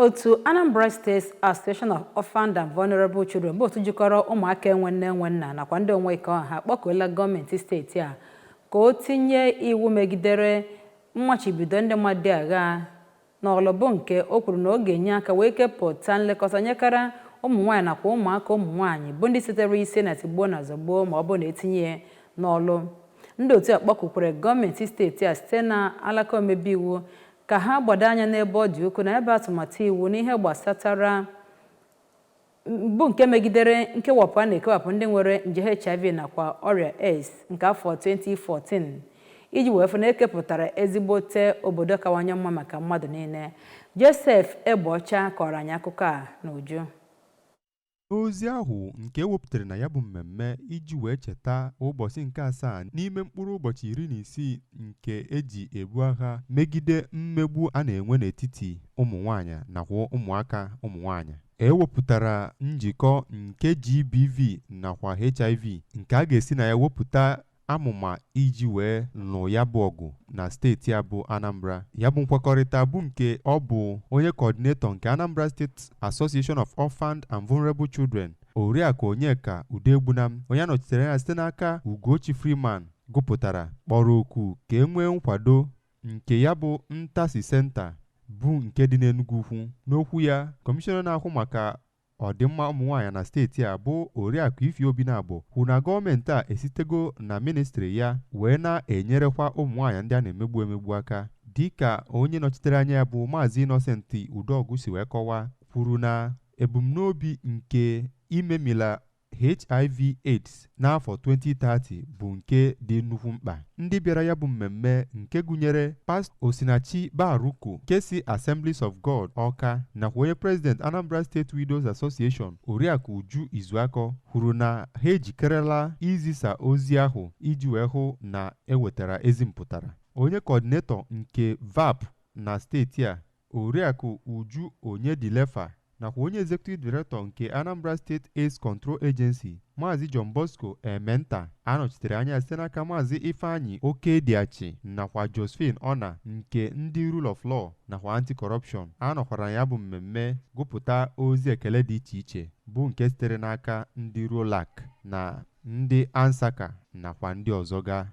Otu Anambra State Association of Orphaned and Vulnerable Children, bụ otu jikọrọ ụmụaka enwe nne enwe nna nakwa ndị onwe ike ọha, akpọkuola gọọmenti steeti a ka o tinye iwu megidere mmachibido ndị mmadụ dị agha n'ọlụ, bụ nke o kwuru na ọ ga-enye aka wee kepụta nlekọta nyekara ụmụ nwaanyị nakwa ụmụaka ụmụ nwaanyị bụ ndị sitere isi na tigbuo na zọgbuo ma ọ bụ na etinye n'ọlụ. Ndị otu a kpọkukwere gọọmenti steeti a site na alaka omebe iwu ka ha gbado anya n'ebe ọ dị ukwuu na ebe atụmatụ iwu n'ihe gbasatara bụ nke megidere nkewapụ a na-ekewapụ ndị nwere nje HIV nakwa ọrịa AIDS nke afọ 2014, iji wee fụ na ekepụtara ezigbote obodo kawanye mma maka mmadụ niile. Joseph Egbeọcha kọrọ anyị akụkọ a n'uju. N'ozi ahụ nke ewepụtara na ya bụ mmemme iji wee cheta ụbọchị nke asaa n'ime mkpụrụ ụbọchị 16 nke eji ebu agha megide mmegbu a na-enwe n'etiti ụmụ nwanyị nakwa ụmụaka ụmụ nwanyị, ewepụtara njikọ nke GBV nakwa HIV nke a ga-esi na ya wepụta amụma iji wee nụ ya bụ ọgụ na steeti a bụ Anambra. Ya bụ nkwekọrịta bụ nke ọ bụ onye coordinator nke Anambra State Association of Orphaned and Vulnerable Children, Oriakụ Onyeka Udegbunam, onye anọchitere anya site n'aka Ugochi Freeman, gụpụtara, kpọrọ oku ka e nwee nkwado nke ya bụ Ntasi Center bụ nke dị n'Enugu Ukwu. N'okwu ya, kọmishọna na-ahụ maka ọdịmma ụmụ nwaanyị na steeti a bụ Oriakụ Ify Obinabo kwuru na gọọmenti a esitego na ministri ya wee na-enyerekwa ụmụ nwaanyị ndị a na-emegbu emegbu aka. Dịka onye nọchitere anya ya bụ Maazị Innocent Udogwu si wee kọwaa, kwuru na ebumnobi nke imemila HIV AIDS n'afọ 2030 bụ nke dị nnukwu mkpa. Ndị bịara ya bụ mmemme nke gụnyere Pastọ Osinachi Baruku nke si Assemblies of God Ọka nakwa onye President Anambra State Widows Association, Oriakụ Uju Izuakọ, kwuru na ha ejikerela izisa ozi ahụ iji wee hụ na ewetara ezi mpụtara. Onye coordinator nke VAP na steeti a, Oriakụ Uju Onyedilefa, nakwa onye Executive Director nke Anambra State AIDS Control Agency, Maazị John Bosco Ementa, anọchitere anya site n'aka Maazị Ifeanyi Okediachi, nakwa Josephine Ona nke ndị Rule of Law nakwa Anti-Corruption anọkwara ya bụ mmemme gụpụta ozi ekele dị iche iche bụ nke sitere n'aka ndị ROLAC na ndị ANSACA nakwa ndị ọzọ ga.